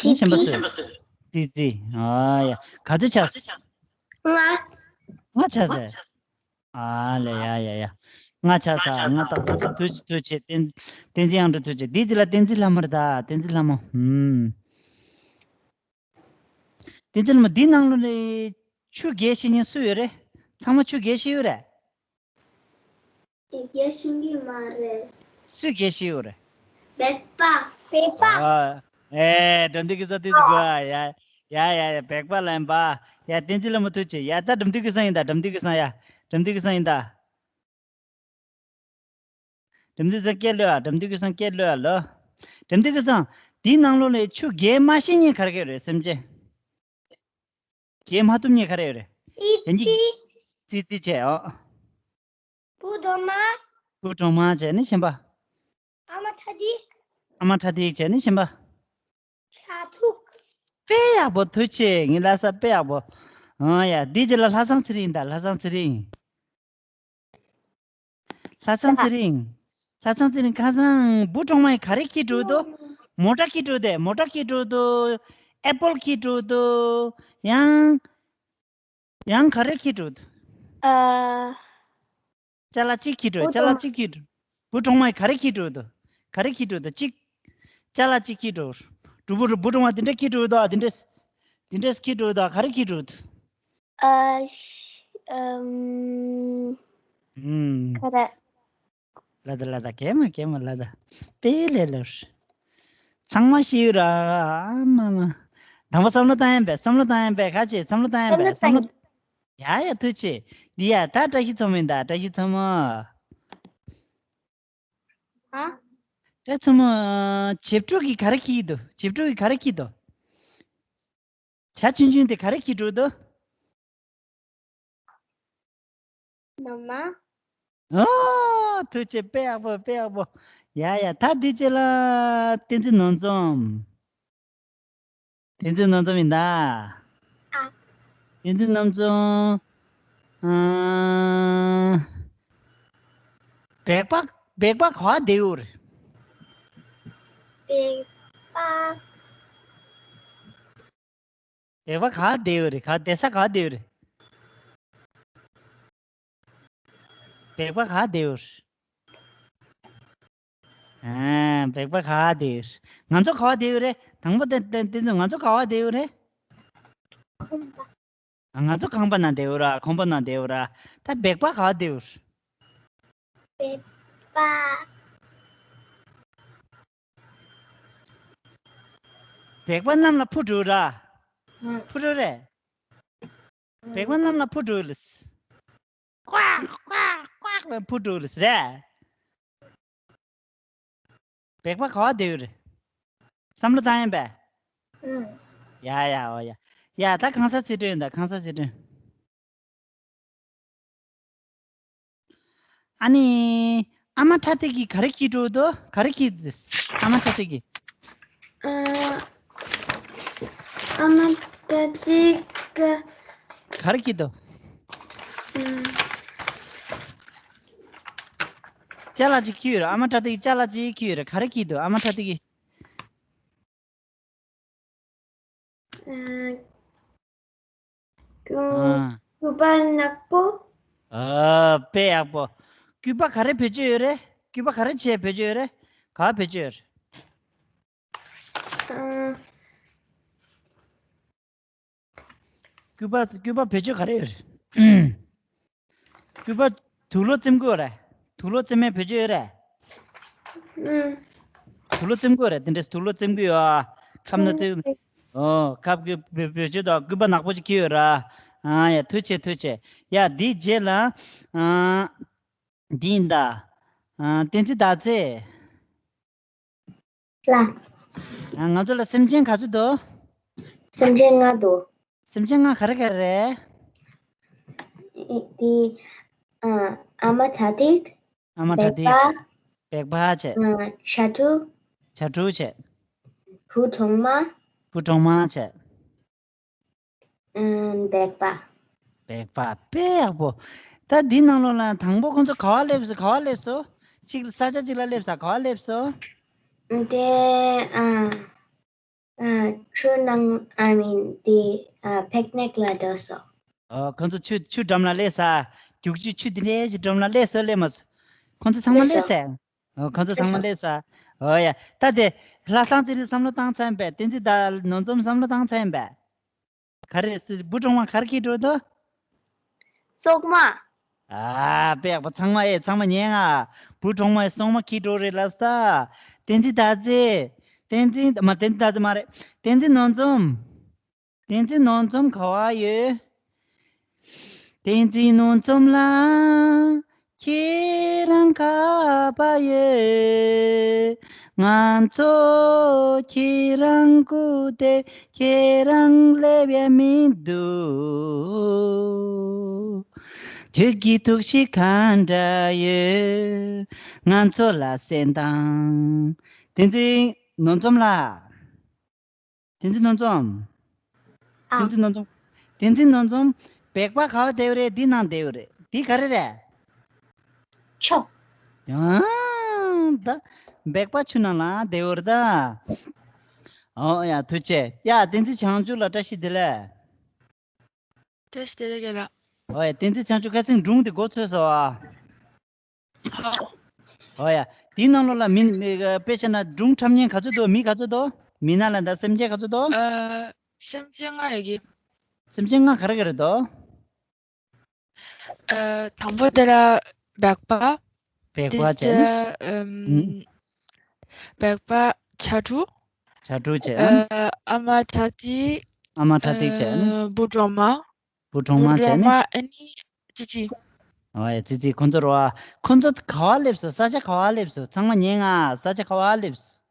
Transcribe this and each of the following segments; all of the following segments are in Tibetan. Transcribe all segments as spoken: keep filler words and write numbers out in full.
ཨ་གཞན་པ་སུ། ཏི་ཙི། ཨ་ཡ། ག་ཚོད་ཆགས། ལྔ། ལྔ་ཆགས་ཟེར། ཨ་ལེ། ཡ་ཡ་ཡ། ལྔ་ཆགས་ས། ལྔ་ཏག་ཏག་ཆགས། ཐུགས་རྗེ་ཆེ། ཐུགས་རྗེ་ཆེ། བསྟན་བསྟན་འཛིན་དབྱངས་སྒྲོན། ཐུགས་རྗེ་ཆེ། འདི་ཅི་ལ་བསྟན་འཛིན་ལྷ་མོ་རེད་ད། བསྟན་འཛིན་ལྷ་མོ། ཧུམ། བསྟན་འཛིན་ལྷ་མོ། འདི་ནང་ལོ་ནས་ཆུ་རྒྱས་ཤེས་མཁན་སུ་ཡོད་རེད། ཚང་མ་ཆུ་རྒྱས་ཤེས་ཡོད་རེད། རྒྱས་ཤེས་ཀྱི་མ་རེད། སུས་རྒྱས་ཤེས་ཡོད་རེད། སྦག་སྦག་སྦག་སྦག་ཨ། ཨེ། དགྲ་འདུལ་གྱི་ས་དུས་སུ་གོ་ཨ། ཡ་ཡ་ཡ་ཡ། སྦག་སྦག་ལ་ཡིན་པ། ཡ། བསྟན་འཛིན་ལྷ་མོ་ཐུགས་རྗེ་ཆེ། ཡ། ད་དགྲ་འདུལ་གྱི་ས་ཡིན་ད། དགྲ་འདུལ་གྱི་ས་ཡ། དགྲ་འདུལ་གྱི་ས་ཡིན་ད། དགྲ་འདུལ་གྱི་ས་སྐད་ལོས་ཨ། དགྲ་འདུལ་གྱི་ས་སྐད་ལོས་ཨ་ལོ། དགྲ་འདུལ་གྱི་ས། འདིའི་ནང་ལོགས་ལ་ཆུ་རྒྱས་མ་ཤེས་མཁན་ག་རེ་ག་རེ་རེད། སེམས་ཅན། རྒྱས་མ་ཐུབ་མཁན་ག་རེ་ཡོད་རེད། ཏི་ཡིན་གྱི། ཙི། ཙི་ཙི་བྱས་ཨོ། བུ་གྲོག་མ། བུ་གྲོག་མ་བྱས་ནི་གཞན་པ། ཨ་མ་ཁྲ་ཐིག་ཨ་མ་ཁྲ་ཐིག་བྱས་ནི་གཞན་པ། ཁྲ་ཐིག་དཔེ་ཡག་པོ། ཐུགས་རྗེ་ཆེ། ངའི་ལྷ་ས་དཔེ་ཡག་པོ། ཨང་ཡ། འདི་རྗེས་ལ་ལྷ་བཟང་ཚེ་རིང་ཡིན་ད། ལྷ་བཟང་ཚེ་རིང་། ལྷ་བཟང་ཚེ་རིང་། ལྷ་བཟང་ཚེ་རིང་། ཁ་སང་བུ་གྲོག་མ་ཡིས་ག་རེ་ཁྱེར་འགྲོ་འདུག་མོ་ཊ་ཁྱེར་འགྲོ་དེ། མོ་ཊ་ཁྱེར་འགྲོ་འདུག་ཨེ་པལ་ཁྱེར་འགྲོ་འདུག་ཡང་། ཡང་ག་རེ་ཁྱེར་འགྲོ་འདུག་ཨ། ཅ་ལག་གཅིག་ཁྱེར་འགྲོ། བུ་ཅ་ལག་གྲོག་གཅིག་ཁྱེར་འགྲོ། བུ་གྲོག་མ་ཡིས་ག་རེ་ཁྱེར་འགྲོ་འདུག་ག་རེ་ཁྱེར་འགྲོ་འདུག་གཅིག་ཅ་ལག་གཅིག་ཁྱེར་འགྲོ། གྲོགས་པོ། བུ་གྲོག་མ་དེ་འདྲ་ཁྱེར་འགྲོ་འདུག་དེ་འདྲ། དེ་འདྲ་ཁྱེར་འགྲོ་འདུག་ག་རེ་ཁྱེར་འགྲོ་འདུག་ཨ། ཨམ། ཨམ། ག་རེ། ལ་ད་ལ་ད། གད་མོ་གད་མོ་ལ་ད། དཔེ་ལས་སླ་པོ། ཚང་མ་ཤེས་ཡོད་ར། ཨ་མ་མ། དང་པོ་བསམ་བློ་བཏང་ཡིན་པས། བསམ་བློ་བཏང་ཡིན་པས། ཁ་ཆེ་བསམ་བློ་བཏང་ཡིན་པས། བསམ་བློ། ཡ་ཡ། ཐུགས་རྗེ་ཆེ། འདི་ཡ། ད་བཀྲ་ཤིས་མཚོ་མོ་ཡིན་ད། བཀྲ་ཤིས་མཚོ་མོ། ཨ། བཀྲ་མཚོ་མོ། བྱེད་ཕྲུག་གིས་ག་རེ་ཁྱེར་འདུག་བྱེད་ཕྲུག་གིས་ག་རེ་ཁྱེར་འདུག་བྱ་ཆུང་ཆུང་དེ་ག་རེ་ཁྱེར་འགྲོ་འདུག་མ་མ། ཨོ། ཐུགས་རྗེ་ཆེ། དཔེ་ཡག་པོ། དཔེ་ཡག་པོ། ཡ་ཡ། ད་འདི་རྗེས་ལ་བསྟན་འཛིན་ནོར་འཛོམས། བསྟན་འཛིན་ནོར་འཛོམས་ཡིན་ད། ཨ། བསྟན་འཛིན་ནོར་འཛོམས། ཨ། སྦག་སྦག་སྦག་སྦག་ག་པར་བསྡད་ཡོད་རེད། སྦག་སྦག་སྦག་སྦག་ག་པར་བསྡད་ཡོད་རེད། ག། བསྡད་ས་ག་པར་བསྡད་ཡོད་རེད། སྦག་སྦག་ག་པར་བསྡད་ཡོད་རེད། ཨ། སྦག་སྦག་ག་པར་བསྡད་ཡོད་རེད། ང་ཚོ་ག་པར་བསྡད་ཡོད་རེད། དང་པོ་དེ་དེ་དེ་ཚོ་ང་ཚོ་ག་པར་བསྡད་ཡོད་རེད། ཁང་པ། ང་ཚོ་ཁང་པ་ནང་བསྡད་ཡོད་ར། ཁང་པ་ནང་བསྡད་ཡོད་ར། ད་སྦག་སྦག་ག་པར་བསྡད་ཡོད་རེད། སྦག་སྦག་སྦག་སྦག་གནམ་ལ་འཕུར་འགྲོ་ར། ཨང་། འཕུར་འགྲོ་རེད། སྦག་སྦག་གནམ་ལ་འཕུར་འགྲོ་ལེ། ཀུའག་ཀུའག་ཀུའག་ལ་འཕུར་འགྲོ་ལེ་རེད། སྦག་སྦག་ག་པར་བསྡད་ཡོད་རེད། བསམ་བློ་བཏང་ཡིན་པས། ཨང་། ཡ་ཡ། འོ་ཡ། ཡ། ད་ཁང་གསར་ཚེ་སྒྲོན་ཡིན་ད། ཁང་གསར་ཚེ་སྒྲོན། ཨ་ནི། ཨ་མ་ཁྲ་ཐིག་གིས་ག་རེ་ཁྱེར་འགྲོ་འདུག་ག་རེ་ཁྱེར་འདུག་ཨ་མ་ཁྲ་ཐིག་གིས། ཨ། ཨ་མ་ཁྲ་ཐིག་གིས། ག་རེ་ཁྱེར་འདུག་ཨམ། ཅ་ལག་ཅིག་ཁྱེར་ཡོད་རེད། ཨ་མ་ཁྲ་ཐིག་གིས་ཅ་ལག་ཅིག་ཁྱེར་ཡོད་རེད། ག་རེ་ཁྱེར་འདུག་ཨ་མ་ཁྲ་ཐིག་གིས། ཨ། སྐུད་པ་ནག་པོ། ཨ། དཔེ་ཡག་པོ། སྐུད་པ་ག་རེ་བེད་སྤྱོད་ཡོད་རེད། སྐུད་པ་ག་རེ་བྱས་བེད་སྤྱོད་ཡོད་རེད། ག་བེད་སྤྱོད་ཡོད་རེད། ཨ། སྐུད་པ། སྐུད་པ་བེད་སྤྱོད་ག་རེ་ཡོད་རེད། སྐུད་པ་དུག་ལོག་བཙེམ་གི་ཡོད་རེད། དུག་ལོག་བཙེམ་ཡས་བེད་སྤྱོད་ཡོད་རེད། ཨུམ། དུག་ལོག་བཙེམ་གི་ཡོད་རེད། དེ་འདྲས་དུག་ལོག་བཙེམ་གི་ཡོད་ཨ། ཁབ་ནང་བཙེམ། ཨོ། ཁབ་ཀྱི་བེད་སྤྱོད་དང་སྐུད་པ་ནག་པོ་ཅིག་ཁྱེར་ཡོད་ར། ཨ་ཡ། ཐུགས་རྗེ་ཆེ། ཐུགས་རྗེ་ཆེ། ཡ། འདིའི་རྗེས་ལ། ཨ། འདི་ཡིན་ད། ཨ། བསྟན་འཛིན་ཟླ་ཚེ། ལ། ང་ཚོ་ལ་སེམས་ཅན་ག་ཚོད་འདུག་སེམས་ཅན་ལྔ་འདུག་སེམས་ཅན་ལྔ་ག་རེ་ག་རེ་རེད། དེ། ཨ། ཨ་མ་ཁྲ་ཐིག་ཨ་མ་ཁྲ་ཐིག་བྱས། སྦག་སྦག་བྱས། ཨ། བྱ་ཕྲུག་བྱ་ཕྲུག་བྱས། བུ་གྲོག་མ། བུ་གྲོག་མ་བྱས། ཨམ། སྦག་སྦག་སྦག་སྦག་དཔེ་ཡག་པོ། ད་འདི་ནང་ལོགས་ལ་དང་པོ་ཁོང་ཚོ་ག་པར་སླེབས་སོང་། ག་པར་སླེབས་སོང་། གཅིག་ས་ཆ་གཅིག་ལ་སླེབས་སོང་། ག་པར་སླེབས་སོང་། དེ་ཨ་ཨ་ཆུ་ནང་ཨ་མིན་དེ་ཨ་པིག་ནིག་ལ་འགྲོ་སོང་། ཨོ། ཁོང་ཚོ་ཆུ་ཆུ་འགྲམ་ལ་སླེབས་ས། རྒྱུག་ཆུ་ཆུ་དེ་འདྲའི་ཞིག་འགྲམ་ལ་སླེབས་སོང་སླེབས་མ་སོང་། ཁོང་ཚོ་ཚང་མ་སླེབས་སླེབས་སོང་། སོང་། ཨོ། ཁོང་ཚོ་ཚང་མ་སླེབས་སླེབས་སོང་། ཨོ་ཡ། ད་དེ་ལྷ་བཟང་ཚེ་རིང་བསམ་བློ་བཏང་ཚར་ཡིན་པས། བསྟན་འཛིན་དང་ནོར་འཛོམས་བསམ་བློ་བཏང་ཚར་ཡིན་པས། ག་རེ་རེད། བུ་གྲོགས་མ་ག་རེ་འཁྱེར་འགྲོ་འདུག་སོག་མ། ཨ། དཔེ་ཡག་པོ། ཚང་མ་ཨེ་ཚང་མ་ཉན་ཨ། བུ་གྲོགས་མ་ཨེ་སོག་མ་འཁྱེར་འགྲོ་རེད་ལབ་ས། བསྟན་འཛིན་ཟླ་ཚེ། བསྟན་འཛིན་མ། བསྟན་འཛིན་ཟླ་ཚེ་མ་རེད། བསྟན་འཛིན་ནོར་འཛོམས། བསྟན་འཛིན་ནོར་འཛོམས་ག་བ་ཡོད། བསྟན་འཛིན་ནོར་འཛོམས་ལགས། ཁྱེད་རང་ག་པར་ཡོད། ང་ཚོ་ཁྱེད་རང་སྒུག་བསྡད། ཁྱེད་རང་སླེབས་ཡ་མི་འདུག་ཁྱེད་ཀྱི་ཐུགས་གཤིས་ག་འདྲ་ཡོད། ང་ཚོ་ལ་གསན་དང་། བསྟན་འཛིན་ནོར་འཛོམས་ལགས། བསྟན་འཛིན་ནོར་འཛོམས། ཨ། བསྟན་འཛིན་ནོར་འཛོམས། བསྟན་འཛིན་ནོར་འཛོམས། སྦལ་པ་ག་བ་བསྡད་ཡོད་རེད། འདི་ནང་བསྡད་ཡོད་རེད། འདི་ག་རེ་རེད། ཆུ། ཡང་ད། སྦལ་པ་ཆུ་ནང་ལ་བསྡད་ཡོད་རེད་ད། ཨོ་ཡ། ཐུགས་རྗེ་ཆེ། ཡ། བསྟན་འཛིན་བྱང་ཆུབ་ལགས་བཀྲ་ཤིས་བདེ་ལེགས། བཀྲ་ཤིས་བདེ་ལེགས་རྒན་ལགས། ཨོ་ཡ། བསྟན་འཛིན་བྱང་ཆུབ་ཁ་སང་སྒྲུང་དེ་མགོ་ཚོས་སོང་ཨ། ཧོ། ཨོ་ཡ། དེའི་ནང་ལོགས་ལ་མི་མི་དཔེ་བྱས་ན་སྒྲུང་འཁྲབ་མཁན་ག་ཚོད་འདུག་མི་ག་ཚོད་འདུག་མི་ནང་ལ་ད་སེམས་ཅན་ག་ཚོད་འདུག་ཨ། སེམས་ཅན་ལྔ་ཡོད་ཀྱི། སེམས་ཅན་ལྔ་ག་རེ་ག་རེ་འདུག་ཨ། དང་པོ་དེ་ལ་སྦལ་པ། སྦལ་པ་བྱས་ན། དེ་ཨམ། སྦལ་པ། བྱ་ཕྲུག་བྱ་ཕྲུག་བྱས་ན། ཨ། ཨ་མ་ཁྲ་ཏིག་ཨ་མ་ཁྲ་ཏིག་བྱས་ན། ཨ། བུ་གྲོགས་མ། བུ་གྲོགས་མ་བྱས་ན། བུ་གྲོགས་མ་ཨ་ནི་ཙི་ཙི། ཨོ་ཡ། ཙི་ཙི། ཁོང་ཚོ་རོ་ཨ། ཁོང་ཚོ་ག་བ་སླེབས་སོང་། ས་ཆ་ག་བ་སླེབས་སོང་། ཚང་མ་ཉན་ང་། ས་ཆ་ག་བ་སླེབས་སོང་།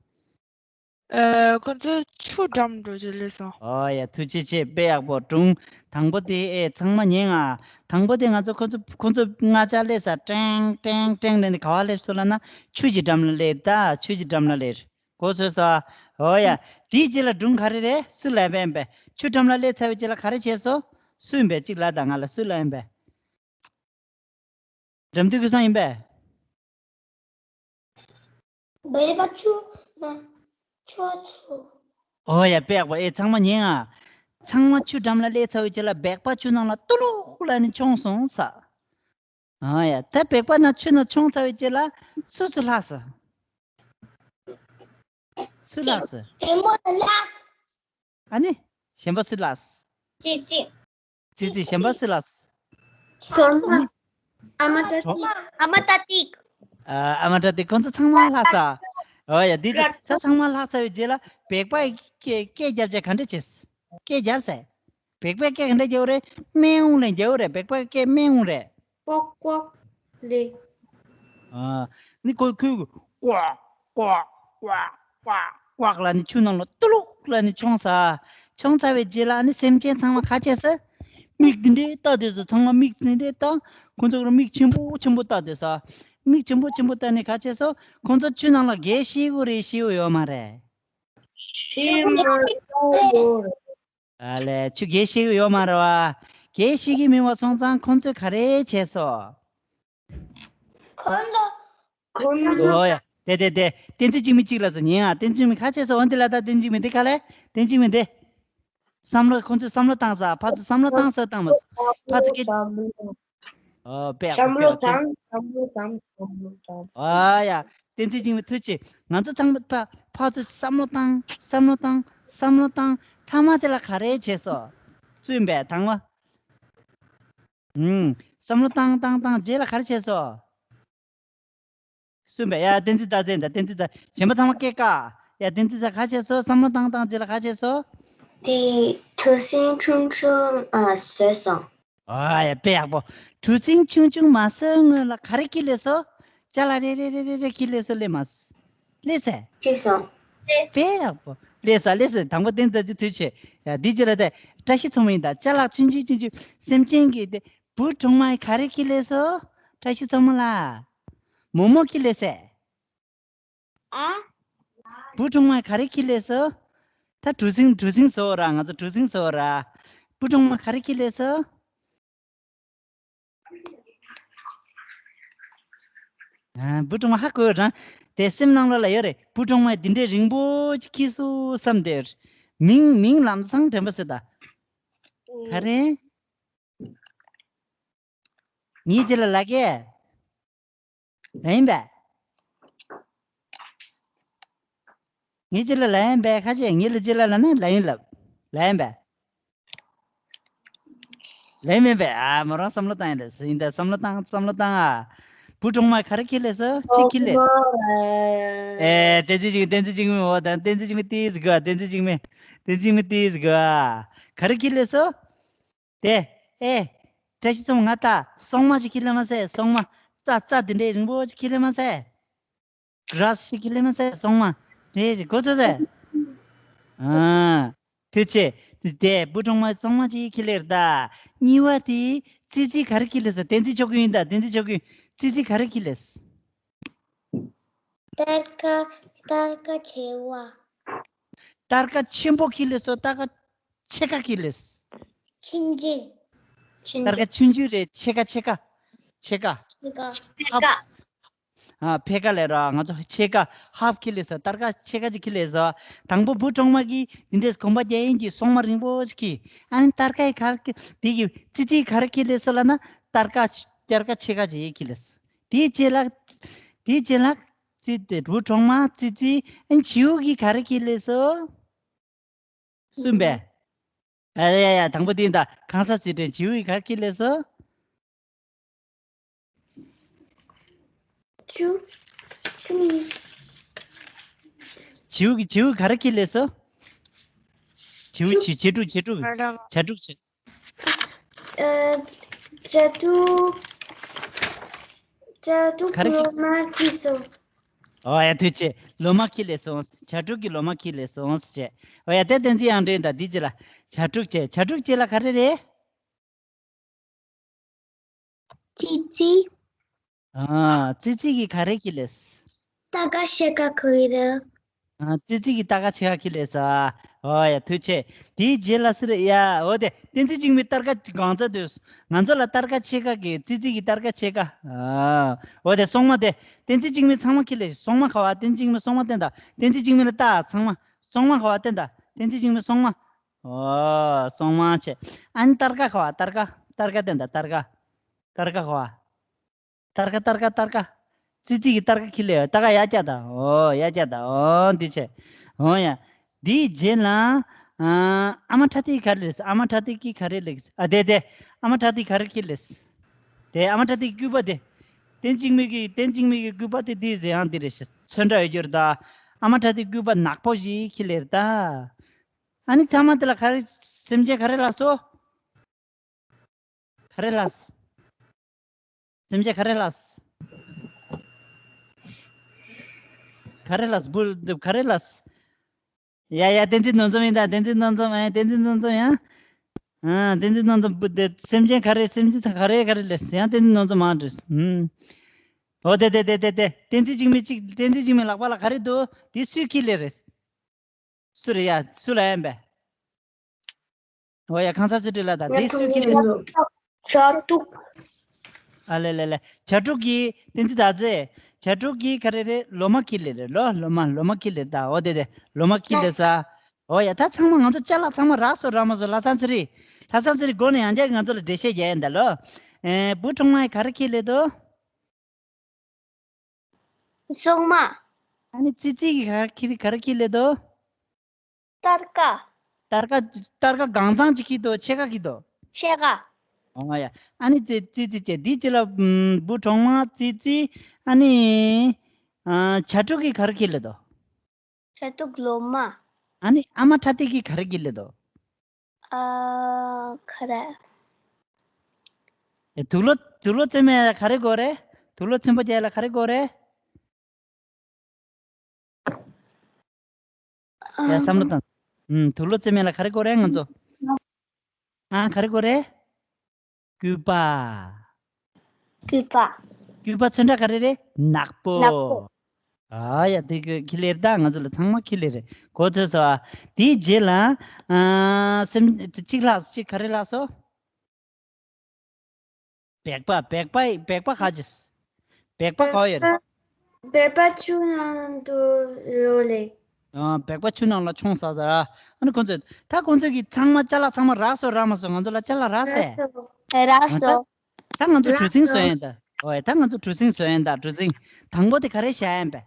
ཨ། ཁོང་ཚོ་ཆུ་འགྲམ་འགྲོ་ཆེད་སླེབས་སོང་། ཨོ་ཡ། ཐུགས་རྗེ་ཆེ། དཔེ་ཡག་པོ། སྒྲུང་དང་པོ་དེ་ཨེ་ཚང་མ་ཉན་ང་། དང་པོ་དེ་ང་ཚོ་ཁོང་ཚོ་ཁོང་ཚོ་ལྔ་ཆ་སླེབས་ས། ཀྲེང་ཀྲེང་ཀྲེང་ལབ་ནས་ག་བ་སླེབས་སོང་ལབ་ན། ཆུ་གི་འགྲམ་ལ་སླེབས་ད། ཆུ་གི་འགྲམ་ལ་སླེབས། མགོ་ཚོས་སོང་། ཨོ་ཡ། དེའི་རྗེས་ལ་སྒྲུང་ག་རེ་རེད། སུ་ལབ་པ་ཡིན་པས། ཆུ་འགྲམ་ལ་སླེབས་ཚར་བའི་རྗེས་ལ་ག་རེ་བྱས་སོང་། སུ་ཡིན་པས། གཅིག་ལབ་དང་། ང་ལ་སུ་ལབ་ཡིན་པས། འགྲམ་དུས་ཀུན་བཟང་ཡིན་པས། སྦལ་པ་ཆུ་ནང་མཆོངས་སོང་། ཨོ་ཡ། དཔེ་ཡག་པོ། ཨེ་ཚང་མ་ཉན་ཨ། ཚང་མ་ཆུ་འགྲམ་ལ་སླེབས་ཚར་བའི་རྗེས་ལ་སྦལ་པ་ཆུ་ནང་ལ་ཏུ་ལུ་ལབ་ནས་མཆོངས་སོང་ས། ཨོ་ཡ། ད་སྦལ་པ་ནང་ཆུ་ནང་མཆོངས་ཚར་བའི་རྗེས་ལ་སུ་སུ་ལྷག་སོང་། སུ་ལྷག་སོང་། གཞན་པ་ལྷག་ཨ་ནི། གཞན་པ་སུ་ལྷག་ཙི་ཙི། ཙི་ཙི། གཞན་པ་སུ་ལྷག་གྲོགས་མོ། ཨ་མ་ཏ་ཏིག་ཨ་མ་ཏ་ཏིག་ཨ་ཨ་མ་ཏ་ཏིག་ཁོང་ཚོ་ཚང་མ་ལྷག་ས། ཨོ་ཡ། འདི་ཚོ་ད་ཚང་མ་ལྷག་ཚར་བའི་རྗེས་ལ་སྦལ་པས་སྐད་སྐད་རྒྱབ་བྱས་ག་འདྲ་བྱས། སྐད་རྒྱབ་ཟེར། སྦལ་པས་སྐད་ག་འདྲ་རྒྱབ་རེད། སྨྲེ་སྔོན་ལ་རྒྱབ་རེད། སྦལ་པས་སྐད་སྨྲེ་སྔོན་རེད། ཀོག་ཀོག་ལེ། ཨ་ནི་ཁོ་ཁོས་ཀོག་ཀོག་ཀོག་ཀོག་ཀོག་ལབ་ནི་ཆུ་ནང་ལ་ཏུ་ལུག་ལབ་ནི་མཆོངས་ས། མཆོངས་ཚར་བའི་རྗེས་ལ་ཨ་ནི་སེམས་ཅན་ཚང་མ་ག་བྱས་ས། མིག་འདི་འདྲའི་བལྟ་བསྡད་ས། ཚང་མ་མིག་འདི་འདྲའི་བལྟ། ཁོ་ཚོ་གི་མིག་ཆེན་པོ་ཆེན་པོ་བལྟ་བསྡད་ས། མིག་ཆེན་པོ་ཆེན་པོ་བལྟ་ནི་ག་བྱས་ས། ཁོ་ཚོ་ཆུ་ནང་ལ་གས་ཤི་གི་རེད། ཤི་གི་ཡོད་མ་རེད། ཤི་མ་ཤི་གི་ཡོད་རེད། ཨ་ལས། ཆུ་གས་ཤི་གི་ཡོད་མ་རེད་བ། གས་ཤི་གི་མེད་པ་སོང་ཙང་ཁོ་ཚོས་ག་རེ་བྱས་སོང་། ཁོ་ཚོ། ཁོ་ཚོ། ཨོ་ཡ། དེ་དེ་དེ། བསྟན་འཛིན་འཇིགས་མེད་གཅིག་ལ་ཟེར་ཉན་ཨ། བསྟན་འཛིན་འཇིགས་མེད་ག་བྱས་སོང་། འོན་ཏེ་ལ་ད་བསྟན་འཛིན་འཇིགས་མེད་དེ་ག་ལས། བསྟན་འཛིན་འཇིགས་མེད་དེ། བསམ་བློ། ཁོ་ཚོས་བསམ་བློ་བཏང་ས། ཕར་ཚུར་བསམ་བློ་བཏང་ས་བཏང་མ་སོང་། ཕར་ཚུར་སྐད། ཨོ་དཔེ་ཡག་པོ། བསམ་བློ་བཏང་། བསམ་བློ་བཏང་། བསམ་བློ་བཏང་། ཨ་ཡ། བསྟན་འཛིན་འཇིགས་མེད་ཐུགས་རྗེ་ཆེ། ང་ཚོ་ཚང་མ་ཕ་ཕར་ཚུར་བསམ་བློ་བཏང་། བསམ་བློ་བཏང་། བསམ་བློ་བཏང་། མཐའ་མ་དེ་ལ་ག་རེ་བྱས་སོང་། སུ་ཡིན་པས་དང་བ། ཨུམ། བསམ་བློ་བཏང་བཏང་བཏང་རྗེས་ལ་ག་རེ་བྱས་སོང་། སུ་ཡིན་པས། ཡ། བསྟན་འཛིན་ཟླ་ཚེ་དང་། བསྟན་འཛིན་ཟླ། གཞན་པ་ཚང་མ་སྐད་བཀག་ཡ། བསྟན་འཛིན་ཟླ་ག་བྱས་སོང་། བསམ་བློ་བཏང་བཏང་རྗེས་ལ་ག་བྱས་སོང་། དེ་གྲུ་གཟིངས་ཆུང་ཆུང་ཨ་བཟོས་སོང་། ཨ་ཡ། དཔེ་ཡག་པོ། གྲུ་གཟིངས་ཆུང་ཆུང་མ་བཟོས་སྔོན་ལ་ག་རེ་འཁྱེར་སླེབས་སོང་། ཅ་ལག་རེ་རེ་རེ་རེ་རེ་འཁྱེར་སླེབས་སོང་། སླེབས་མ་སོང་། སླེབས་སོང་། སླེབས་སོང་། དཔེ་ཡག་པོ། སླེབས་སོང་། སླེབས་སོང་། དང་པོ་བསྟན་འཛིན་ཟླ་ཚེ་ཐུགས་རྗེ་ཆེ། ཡ། འདི་རྗེས་ལ་དེ་བཀྲ་ཤིས་མཚོ་མོ་ཡིན་ད། ཅ་ལག་ཆུང་ཆུང་ཆུང་ཆུང་སེམས་ཅན་གྱི་དེ། བུ་གྲོགས་མ་ག་རེ་འཁྱེར་སླེབས་སོང་། བཀྲ་ཤིས་མཚོ་མོ་ལགས། མོག་མོག་འཁྱེར་སླེབས་སོང་། ཨ། བུ་གྲོགས་མ་ག་རེ་འཁྱེར་སླེབས་སོང་། ད་གྲུ་གཟིངས། གྲུ་གཟིངས་བཟོ་ར། ང་ཚོ་གྲུ་གཟིངས་བཟོ་ར། བུ་གྲོགས་མ་ག་རེ་འཁྱེར་སླེབས་སོང་། ཨ། བུ་གྲོག་མ་ཧ་གོ་རང་། དེ་སེམས་ནང་ལོགས་ལ་ཡོད་རེད། བུ་གྲོག་མ་འདི་འདྲའི་རིང་པོ་ཅིག་འཁྱེར་སོང་བསམ་སྟེ། མིང་མིང་ལམ་སང་དྲན་པ་སོང་ད། ག་རེ། ངའི་རྗེས་ལ་ལབ་ཀྱི། ལབ་ཡིན་པས། ངའི་རྗེས་ལ་ལབ་ཡིན་པས། ཁ་ཅིག་ངའི་ལ་རྗེས་ལ་ལབ་ན་ལབ་ཡིན་ལབ། ལབ་ཡིན་པས། ལབ་ཡིན་མིན་པས། ཨ། མོ་རང་བསམ་བློ་བཏང་ཡིན་ལ་ཡིན་ད། བསམ་བློ་བཏང་བསམ་བློ་བཏང་ཨ། བུ་གྲོག་མ་ག་རེ་འཁྱེར་སླེབས་སོང་། ཅི་འཁྱེར་སླེབས། ཨེ། བསྟན་འཛིན་འཇིགས། བསྟན་འཛིན་འཇིགས་མེད། འོ་ད་བསྟན་འཛིན་འཇིགས་མེད་ཏིས་གོ། བསྟན་འཛིན་འཇིགས་མེད། བསྟན་འཛིན་འཇིགས་མེད་ཏིས་གོ། ག་རེ་འཁྱེར་སླེབས་སོང་། དེ། ཨེ། བཀྲ་ཤིས་ཚང་མ་ང་ལྟ། སོག་མ་ཅིག་འཁྱེར་སླེབས་མ་སོང་། སོག་མ། རྩྭ་རྩྭ་འདི་འདྲའི་རིང་པོ་ཅིག་འཁྱེར་སླེབས་མ་སོང་། གྷ་ར་སི་ཞིག་འཁྱེར་སླེབས་མ་སོང་། སོག་མ་རེད་ཅིག་གོ་ཚོད་སོང་། ཨ། ཐུགས་རྗེ་ཆེ། དེ་བུ་གྲོག་མ་སོག་མ་ཅིག་འཁྱེར་སླེབས་རེད་ད། གཉིས་པ་དེ་ཙི་ཙི་ག་རེ་འཁྱེར་སླེབས་སོང་། བསྟན་འཛིན་ཆོས་སྐྱིད་ཡིན་ད། བསྟན་འཛིན་ཆོས་སྐྱིད། ཙི་ཙི་ག་རེ་འཁྱེར་སླེབས། སྟར་ཀ་སྟར་ཀ་ཆེ་བ། སྟར་ཀ་ཆེན་པོ་འཁྱེར་སླེབས་སོང་། སྟར་ཀ་ཕྱེད་ཀ་འཁྱེར་སླེབས། ཆུང་ཆུང་། སྟར་ཀ་ཆུང་ཆུང་རེད། ཕྱེད་ཀ་ཕྱེད་ཀ་ཕྱེད་ཀ་ཕྱེད་ཀ་ཨ། ཕྱེད་ཀ་ལབ་ར། ང་ཚོ་ཕྱེད་ཀ་ཧབ་འཁྱེར་སླེབས་སོང་། སྟར་ཀ་ཕྱེད་ཀ་ཅིག་འཁྱེར་སླེབས་སོང་། དང་པོ་བུ་གྲོག་མ་གིས་འདི་འདྲས་གོམ་པ་རྒྱག་ཡིན་གྱི་སོག་མ་རིང་པོ་ཅིག་འཁྱེར། ཨ་ནི་སྟར་ཀ་ཡི་གར་དེ་གི་ཙི་ཙི་ག་རེ་འཁྱེར་སླེབས་སོང་ལབ་ན། སྟར་ཀ་སྟར་ཀ་ཕྱེད་ཀ་ཅིག་འཁྱེར་སླེབས། དེའི་རྗེས་ལ། དེའི་རྗེས་ལ། ཙི་དེ་བུ་གྲོག་མ་ཙི་ཙི། ཨན་བྱིའུ་གིས་ག་རེ་འཁྱེར་སླེབས་སོང་། གསུམ་པས། ཨ་ཡ་ཡ། དང་པོ་དེ་ད་ཁང་གསར་རྩེ་དྲན་བྱིའུ་གིས་ག་རེ་འཁྱེར་སླེབས་སོང་། བྱིའུ། བྱིའུ་གིས་བྱིའུ་ག་རེ་འཁྱེར་སླེབས་སོང་། བྱིའུ་བྱི་བྱི་ཕྲུག་བྱི་ཕྲུག་བྱ་ཕྲུག་བྱ། ཨ། བྱ་ཕྲུག་བྱ་ཕྲུག་ག་རེ་ལོ་མ་འཁྱེར་སོང་། ཨོ་ཡ། ཐུགས་རྗེ་ཆེ། ལོ་མ་འཁྱེར་སླེབས་སོང་། བྱ་ཕྲུག་གི་ལོ་མ་འཁྱེར་སླེབས་སོང་ཟེར་བྱས། ཨོ་ཡ། དེ་བསྟན་འཛིན་དབྱངས་སྒྲོན་དང་འདི་རྗེས་ལ། བྱ་ཕྲུག་བྱས། བྱ་ཕྲུག་རྗེས་ལ་ག་རེ་རེད། ཙི་ཙི། ཨ། ཙི་ཙི་གིས་ག་རེ་འཁྱེར་སླེབས། སྟར་ཀ་ཕྱེད་ཀ་འཁྱེར་སླེབས། ཨ། ཙི་ཙི་གིས་སྟར་ཀ་ཕྱེད་ཀ་འཁྱེར་སླེབས་སོང་། ཨོ་ཡ། ཐུགས་རྗེ་ཆེ། དེའི་རྗེས་ལ་སུ་རེད་ཡ། འོ་དེ་བསྟན་འཛིན་འཇིགས་མེད་སྟར་ཀ་གང་ཚ་དུས། ང་ཚོ་ལ་སྟར་ཀ་ཕྱེད་ཀ་གི་ཙི་ཙི་གིས་སྟར་ཀ་ཕྱེད་ཀ་ཨ། འོ་དེ་སོག་མ་དེ། བསྟན་འཛིན་འཇིགས་མེད་ཚང་མ་འཁྱེར་སླེབས། སོག་མ་ག་བ། བསྟན་འཛིན་འཇིགས་མེད་སོག་མ་བསྟན་དང་། བསྟན་འཛིན་འཇིགས་མེད་ལ་ལྟ། ཚང་མ་སོག་མ་ག་བ་བསྟན་དང་། བསྟན་འཛིན་འཇིགས་མེད་སོག་མ། ཨོ། སོག་མ་བྱས། ཨ་ནི་སྟར་ཀ་ག་བ། སྟར་ཀ་སྟར་ཀ་བསྟན་དང་། སྟར་ཀ་སྟར་ཀ་ག་བ། སྟར་ཀ་སྟར་ཀ་སྟར་ཀ་ཙི་ཙི་གིས་སྟར་ཀ་འཁྱེར་སླེབས། སྟར་ཀ་ཡར་བཀྱགས་དང་། ཨོ། ཡར་བཀྱགས་དང་། ཨོ། འདི་བྱས། ཨོ་ཡ། འདིའི་རྗེས་ལ། ཨ། ཨ་མ་ཁྲ་ཐིག་ག་རེ་སླེབས། ཨ་མ་ཁྲ་ཐིག་གིས་ག་རེ་སླེབས། ཨ། དེ་དེ། ཨ་མ་ཁྲ་ཐིག་ག་རེ་འཁྱེར་སླེབས། དེ་ཨ་མ་ཁྲ་ཐིག་སྐུད་པ་དེ། བསྟན་འཇིགས་མེད་ཀྱི། བསྟན་འཇིགས་མེད་ཀྱི་སྐུད་པ་དེ་འདི་རེད། ཡང་འདི་རེད། ཚོན་ཁྲ་ཡོད་རྒྱུ་རེད་ད། ཨ་མ་ཁྲ་ཐིག་སྐུད་པ་ནག་པོ་ཞིག་འཁྱེར་སླེབས་རེད་ད། ཨ་ནི་མཐའ་མ་དེ་ལ་ག་རེ། སེམས་ཅན་ག་རེ་ལབ་སོང་། ག་རེ་ལབ། སེམས་ཅན་ག་རེ་ལབ། ག་རེ་ལབ། བུ་ག་རེ་ལབ། ཡ་ཡ། བསྟན་འཛིན་ནོར་འཛོམས་ཡིན་ད། བསྟན་འཛིན་ནོར་འཛོམས། ཨེ། བསྟན་འཛིན་ནོར་འཛོམས་ཡ། ཨ། བསྟན་འཛིན་ནོར་འཛོམས། བུ་དེ་སེམས་ཅན་ག་རེ། སེམས་ཅན་ག་རེ་ག་རེ་ལབ་ཡང་བསྟན་འཛིན་ནོར་འཛོམས་མ་འགྲིག་ཨུམ། འོ་དེ་དེ་དེ་དེ་དེ། བསྟན་འཛིན་འཇིགས་མེད་ཅིག་བསྟན་འཛིན་འཇིགས་མེད་ལག་པ་ལ་ག་རེ་འདུག་དེ་སུས་འཁྱེར་སླེབས་རེད། སུ་རེད་ཡ། སུ་ལ་ཡིན་པས། འོ་ཡ། ཁང་གསར་རྩེ་སྤྲུལ་ལགས་དང་། དེ་སུས་འཁྱེར་སླེབས། བྱ་ཕྲུག་ཨ་ལེ་ལེ་ལེ། བྱ་ཕྲུག་གིས། བསྟན་འཛིན་ཟླ་མཛེས། བྱ་ཕྲུག་གིས་ག་རེ་རེད། ལོ་མ་འཁྱེར་སླེབས་རེད། ལོ་ལོ་མ་ལོ་མ་འཁྱེར་སླེབས་ད། འོ་དེ་དེ་ལོ་མ་འཁྱེར་སླེབས་ས། འོ་ཡ། ད་ཚང་མ་ང་ཚོ་ཅ་ལག་ཚང་མ་རག་སོང་རག་མ་སོང་། ལྷ་བཟང་ཚེ་རིང་། ལྷ་བཟང་ཚེ་རིང་སྒོ་ནས་ཡང་བསྐྱར་ང་ཚོ་ལ་འགྲེལ་བཤད་རྒྱག་ཡིན་ད་ལོ། ཨེ། བུ་གྲོག་མ་ག་རེ་འཁྱེར་སླེབས་འདུག་སོག་མ། ཨ་ནི་ཙི་ཙི་གིས་ག་རེ་འཁྱེར་ག་རེ་འཁྱེར་སླེབས་འདུག་སྟར་ཀ་སྟར་ཀ་སྟར་ཀ་གང་ཚང་ཅིག་འཁྱེར་འདུག་ཕྱེད་ཀ་འཁྱེར་འདུག་ཕྱེད་ཀ་ཨོ་ཡ། ཨ་ནི་ཙི་ཙི་ཙི་བྱས། འདིའི་རྗེས་ལ་ཨམ། བུ་གྲོག་མ་ཙི་ཙི། ཨ་ནི། ཨ། བྱ་ཕྲུག་གིས་ག་རེ་འཁྱེར་སླེབས་འདུག་བྱ་ཕྲུག་ལོ་མ། ཨ་ནི་ཨ་མ་ཁྲ་ཐིག་གིས་ག་རེ་འཁྱེར་སླེབས་འདུག་ཨ། ག་རེ། ཨེ། དུག་ལོག་དུག་ལོག་བཙེམ་ཡ་ལ་ག་རེ་དགོས་རེད། དུག་ལོག་ཚན་པ་རྒྱག་ཡ་ལ་ག་རེ་དགོས་རེད། ཡ། བསམ་བློ་བཏང་། ཨུམ། དུག་ལོག་བཙེམ་ཡ་ལ་ག་རེ་དགོས་རེད་ང་ཚོ། ཨ། ག་རེ་དགོས་རེད། སྐུད་པ། སྐུད་པ། སྐུད་པ་ཚོན་ཁྲ་ག་རེ་རེད། ནག་པོ། ནག་པོ། ཨ་ཡ། དེ་གི་འཁྱེར་སླེབས་རེད་ད། ང་ཚོ་ལ་ཚང་མ་འཁྱེར་སླེབས་རེད། གོ་ཚོད་སོང་ཨ། དེའི་རྗེས་ལ། ཨ། སེམས་གཅིག་ལྷག་གཅིག་ག་རེ་ལྷག་སོང་། སྦལ་པ། སྦལ་པ། སྦལ་པ་ག་ཅི། སྦལ་པ་ག་ཡོད་རེད། བེག་པ་ཆུ་ནང་དུ་རོལ་ལེ། ཨ། བེག་པ་ཆུ་ནང་ལ་མཆོངས་ས་ཟེར། ཨ་ནི་ཁོ་ཚོས་ད་ཁོ་ཚོས་ཀྱི་ཚང་མ་ཅ་ལག་ཚང་མ་རག་སོང་རག་མ་སོང་། ང་ཚོ་ལ་ཅ་ལག་རག་སོང་། རག་སོང་། ད་ང་ཚོ་གྲུ་གཟིངས་བཟོ་ཡིན་ད། ཨོ་ཡ། ད་ང་ཚོ་གྲུ་གཟིངས་བཟོ་ཡིན་ད། གྲུ་གཟིངས་དང་པོ་དེ་ག་རེ་བཞག་ཡིན་པས།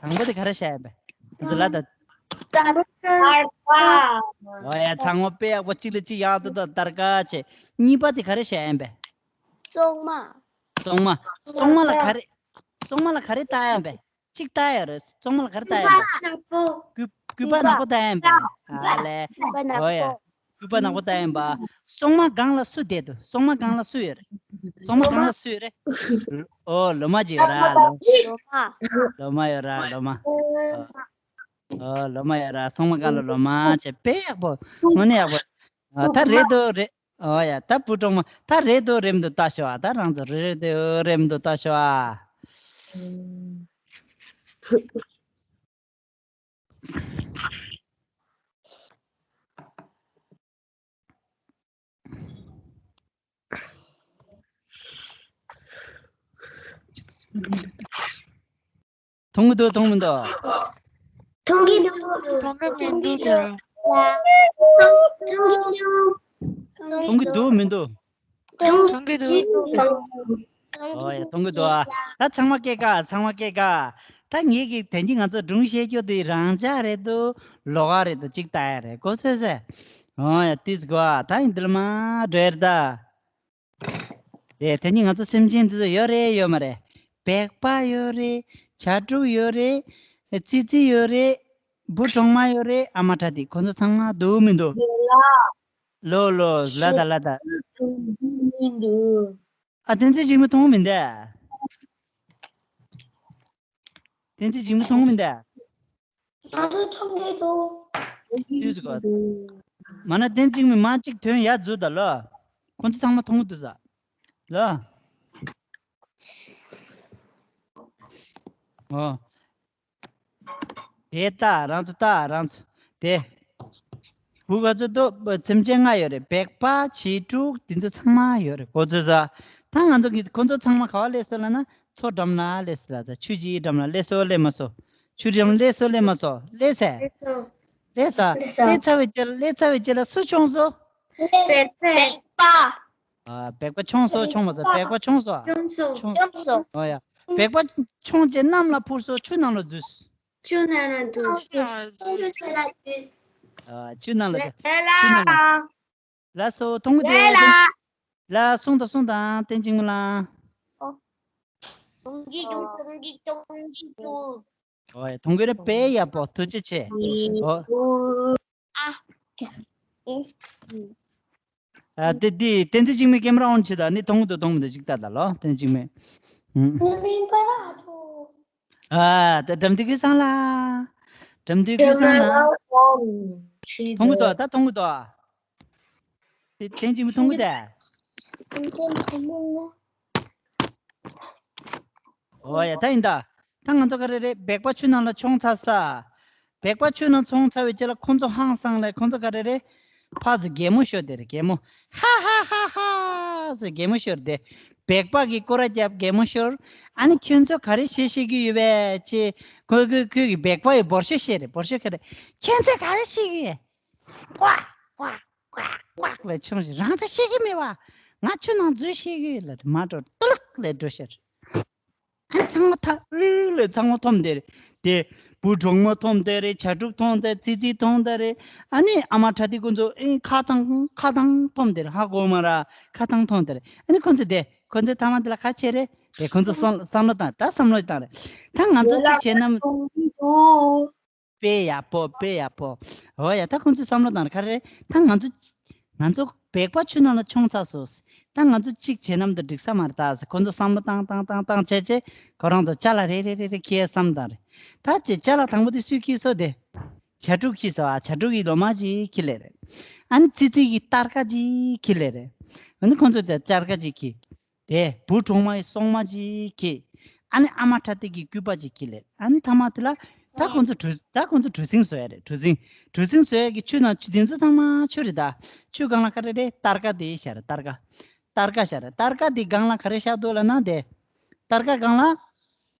དང་པོ་དེ་ག་རེ་བཞག་ཡིན་པས། ང་ཚོ་ལ་ད། ཏར་ཀ། ཨོ་ཡ། ཚང་མ་དཔེ་ཡག་པོ། གཅིག་ལ་གཅིག་ཡག་ཏུ་ད་ཏར་ཀ་བྱས། གཉིས་པ་དེ་ག་རེ་བཞག་ཡིན་པས། སོག་མ། སོག་མ། སོག་མ་ལ་ག་རེ། སོག་མ་ལ་ག་རེ་བཏགས་ཡིན་པས། གཅིག་བཏགས་ཡོད་རེད། སོག་མ་ལ་ག་རེ་བཏགས་ཡིན་པས། སྐུད་པ་ནག་པོ། སྐུད་སྐུད་པ་ནག་པོ་བཏགས་ཡིན་པས། ཨ་ལས། སྐུད་པ་ནག་པོ། ཨོ་ཡ། སྐུད་པ་ནག་པོ་བཏགས་ཡིན་པ། སོག་མ་སྒང་ལ་སུ་བསྡད་འདུག་སོག་མ་སྒང་ལ་སུ་ཡོད་རེད། སོག་མ་སྒང་ལ་སུ་ཡོད་རེད། ཨོ། ལོ་མ་ཅིག་ཡོད་ར། ལོ། ལོ་མ། ལོ་མ་ཡོད་ར། ལོ་མ། ཨོ། ལོ་མ་ཡོད་ར། སོག་མ་སྒང་ལ་ལོ་མ་བྱས། དཔེ་ཡག་པོ། དངོས་གནས་ཡག་པོ། ཨ། ད་རེད་འདུག་རེད། ཨོ་ཡ། ད་བུ་གྲོགས་མོ། ད་རེད་འདུག་རེད་མི་འདུག་ལྟ་ཤོག་ཨ། ད་རང་ཚོ་རེད་འདུག་རེད་མི་འདུག་ལྟ་ཤོག་ཨ། མཐོང་གི་འདུག་མཐོང་མི་འདུག་མཐོང་གི་འདུག་མཐོང་གི་མི་འདུག་ད། མཐོང་གི་འདུག་མཐོང་གི་འདུག་མི་འདུག་མཐོང་གི་འདུག་ཨོ་ཡ། མཐོང་གི་འདུག་ཨ། ད་ཚང་མ་སྐད་ཀ། ཚང་མ་སྐད་ཀ། ད་ངེད་ཀྱི་དེང་གི་ང་ཚོ་སྒྲུང་བཤད་རྒྱུ་དེ་རང་འཇགས་རེད་འདུག་ལོགས་ཀ་རེད་འདུག་གཅིག་ལྟ་ཡ་རེད། གོ་ཚོད་ཟེར། ཨོ་ཡ། ཏིས་གོ་ཨ། ད་ཡིན་འདི་ལ་མ་འགྲོ་ཡ་རེད་ད། དེ་དེ་ནི་ང་ཚོ་སེམས་ཅན་འདི་ཚོ་ཡོད་རེད་ཡོད་མ་རེད། སྦལ་པ་ཡོད་རེད། བྱ་ཕྲུག་ཡོད་རེད། ཙི་ཙི་ཡོད་རེད། བུ་གྲོགས་མ་ཡོད་རེད། ཨ་མ་ཁྲ་ཏི། ཁོ་ཚོ་ཚང་མ་འདུག་མི་འདུག་ལོ་ལོ། ལ་ད་ལ་ད། མི་འདུག་ཨ། བསྟན་འཛིན་འཇིགས་མེད་མཐོང་མི་འདུག་བསྟན་འཛིན་འཇིགས་མེད་མཐོང་མི་འདུག་ང་ཚོ་མཐོང་གི་འདུག་ཏིས་གོ། མ་ན་བསྟན་འཛིན་འཇིགས་མེད་མ་གཅིག་དོན་ཡར་འཛུལ་ད་ལོ། ཁོ་ཚོ་ཚང་མ་མཐོང་གི་འདུག་ས་ལོ། ཨོ། དེ་ལྟ་རང་ཚོ། ལྟ་རང་ཚོ། དེ། བུ་ག་ཚོད་འདུག་སེམས་ཅན་ལྔ་ཡོད་རེད། སྦལ་པ། བྱི་ཕྲུག་དེ་ཚོ་ཚང་མ་ཡོད་རེད། གོ་ཚོད་ས། ད་ང་ཚོ་གི་ཁོ་ཚོ་ཚང་མ་ག་བ་སླེབས་སོང་ལབ་ན། མཚོ་འགྲམ་ལ་སླེབས་སོང་ལབ་ས། ཆུ་བཞིའི་འགྲམ་ལ་སླེབས་སོང་སླེབས་མ་སོང་། ཆུ་འགྲམ་སླེབས་སོང་སླེབས་མ་སོང་། སླེབས་སེ། སླེབས་སོང་། སླེབས་ས། སླེབས་ས། སླེབས་ཚར་བའི་རྗེས་ལ། སླེབས་ཚར་བའི་རྗེས་ལ་སུ་མཆོངས་སོང་། སྦལ་པ། སྦལ་པ། ཨ། སྦལ་པ་མཆོངས་སོང་། མཆོངས་མ་སོང་། སྦལ་པ་མཆོངས་སོང་། མཆོངས་སོང་། མཆོངས་སོང་། ཨོ་ཡ། སྦལ་པ་མཆོངས་རྗེས་གནམ་ལ་འཕུར་སོང་། ཆུ་ནང་ལ་འཛུལ་སོང་། ཆུ་ནང་ལ་འཛུལ་སོང་། ཆུ་ནང་ལ་འཛུལ་སོང་། ཨ། ཆུ་ནང་ལ་འཛུལ། ཆུ་ནང་ལ། ལགས་སོ། མཐོང་གི་འདུག་ལགས་སོ། གསུངས་དང་། གསུངས་དང་། བསྟན་འཇིགས་མེད་ལགས། ཨོ། མཐོང་གི་འདུག་མཐོང་གི་འདུག་མཐོང་གི་འདུག་ཨོ་ཡ། མཐོང་གི་རེད། དཔེ་ཡག་པོ། ཐུགས་རྗེ་ཆེ། ཨོ། ཨ། ཨ། དེ་དེ་བསྟན་འཛིན་འཇིགས་མེད་ཀེམ་ར་ཨོན་བྱེད་དང་། ནི་མཐོང་གི་འདུག་མཐོང་མི་འདུག་ཅིག་ལྟ་ད་ལོ། བསྟན་འཛིན་འཇིགས་མེད། ཨུམ། ཨ། ད་འགྲམ་དུ་ཁུ་སང་ལ། འགྲམ་དུ་ཁུ་སང་ལ། མཐོང་གི་འདུག་ད་མཐོང་གི་འདུག་དེ་བསྟན་འཇིགས་མེད་མཐོང་གི་འདུག་ཨོ་ཡ། ད་ཡིན་ད། ད་ང་ཚོ་ག་རེ་རེད། སྦལ་པ་ཆུ་ནང་ལ་མཆོངས་ཚར་ས། སྦལ་པ་ཆུ་ནང་མཆོངས་ཚར་བའི་རྗེས་ལ་ཁོ་ཚོ་ཧང་སང་ལས། ཁོ་ཚོ་ག་རེ་རེད། ཕར་ཚུར་གད་མོ་ཤོར་དེ་རེད། གད་མོ། ཧ་ཧ་ཧ་ཧ་ཟེར་གད་མོ་ཤོར་དེ། སྦལ་པ་གིས་སྐོར་ར་བརྒྱབ། གད་མོ་ཤོར། ཨ་ནི་ཁྱོད་ཚོ་ག་རེ་བྱེད་ཤེས་ཀྱི་ཡོད་པས་ཅེས། ཁོ་ཁོ་ཁོ་གི་སྦལ་པ་ཡི་འབོར་ཤོག་བཤད་རེད། འབོར་ཤོག་ག་རེ། ཁྱོད་ཚོ་ག་རེ་བྱེད་ཀྱི་ཡོད། ཀ་ཀ་ཀ་ཀ་ལས་མཆོངས་ཤིག་རང་ཚོ་ཤེས་ཀྱི་མེད་པ། ང་ཆུ་ནང་འཛུལ་ཤེས་ཀྱི་ཡོད་ལ། མ་འགྲོ། ཏུ་ལུག་ལས་འགྲོ་ཤར། ཨ། ཚང་མ་ཐ་ཨུ་ལས་ཚང་མ་འཐོམ་དེ་རེད། དེ་བུ་གྲོགས་མོ་འཐོམ་དེ་རེད། བྱ་ཕྲུག་འཐོམ་དེ། ཙི་ཙི་འཐོམ་དེ་རེད། ཨ་ནི་ཨ་མ་ཁྲ་ཏི་ཁོ་ཚོ་ཨེ་ཁ་ཐང་ཁ་ཐང་འཐོམ་དེ་རེད། ཧ་གོ་མ་ར། ཁ་ཐང་འཐོམ་དེ་རེད། ཨ་ནི་ཁོ་ཚོ་དེ་ཁོ་ཚོ་ཐ་མ་དེ་ལ་ཁ་ཆེ་རེད། དེ་ཁོ་ཚོ་བསམ་བསམ་བློ་བཏང་། ད་བསམ་བློ་བཏང་རེད། ད་ང་ཚོ་གཅིག་བྱས་ན། དཔེ་ཡག་པོ། དཔེ་ཡག་པོ། འོ་ཡ། ད་ཁོང་ཚོས་བསམ་བློ་བཏང་རེད། ག་རེ་རེད། ད་ང་ཚོ་ང་ཚོ་སྦལ་པ་ཆུ་ནང་ལ་མཆོངས་ཚར་སོང་། ད་ང་ཚོ་གཅིག་བྱེད་ནམ་དུ་འགྲིག་ས་མ་རེད་ད་ཟེར། ཁོང་ཚོ་བསམ་བློ་བཏང་བཏང་བཏང་བཏང་བྱས་བྱས། ཁོ་རང་ཚོ་ཅ་ལག་རེ་རེ་རེ་རེ་འཁྱེར་བསམ་བཏང་རེད། ད་ཅེ་ཅ་ལག་དང་པོ་དེ་སུས་འཁྱེར་སོང་དེ། བྱ་ཕྲུག་འཁྱེར་སོང་ཨ། བྱ་ཕྲུག་གིས་ལོ་མ་ཅིག་འཁྱེར་ལེ་རེད། ཨ་ནི་ཙི་ཙི་གིས་སྟར་ཀ་ཅིག་འཁྱེར་ལེ་རེད། ཨ་ནི་ཁོང་ཚོ་ཅ་ལག་ཅིག་འཁྱེར། དེ་བུ་གྲོགས་མ་ཡི་སོག་མ་ཅིག་འཁྱེར། ཨ་ནི་ཨ་མ་ཁྲ་ཏི་གི་སྐུད་པ་ཅིག་འཁྱེར་ལེ། ཨ་ནི་ཐ་མ་དེ་ལ་ད་ཁོང་ཚོ་གྲུ་ད་ཁོང་ཚོ་གྲུ་གཟིངས་བཟོ་ཡ་རེད། གྲུ་གཟིངས། གྲུ་གཟིངས་བཟོ་ཡ་གི་ཆུ་ནང་ཆུ་དེ་ཚོ་ཚང་མ་ཆུ་རེད་ད། ཆུ་སྒང་ལ་ག་རེ་རེད། སྟར་ཀ་དེ་བཞག་རེད། སྟར་ཀ། སྟར་ཀ་བཞག་རེད། སྟར་ཀ་དེ་སྒང་ལ་ག་རེ་བཞག་འདུག་ལབ་ན་དེ། སྟར་ཀ་སྒང་ལ།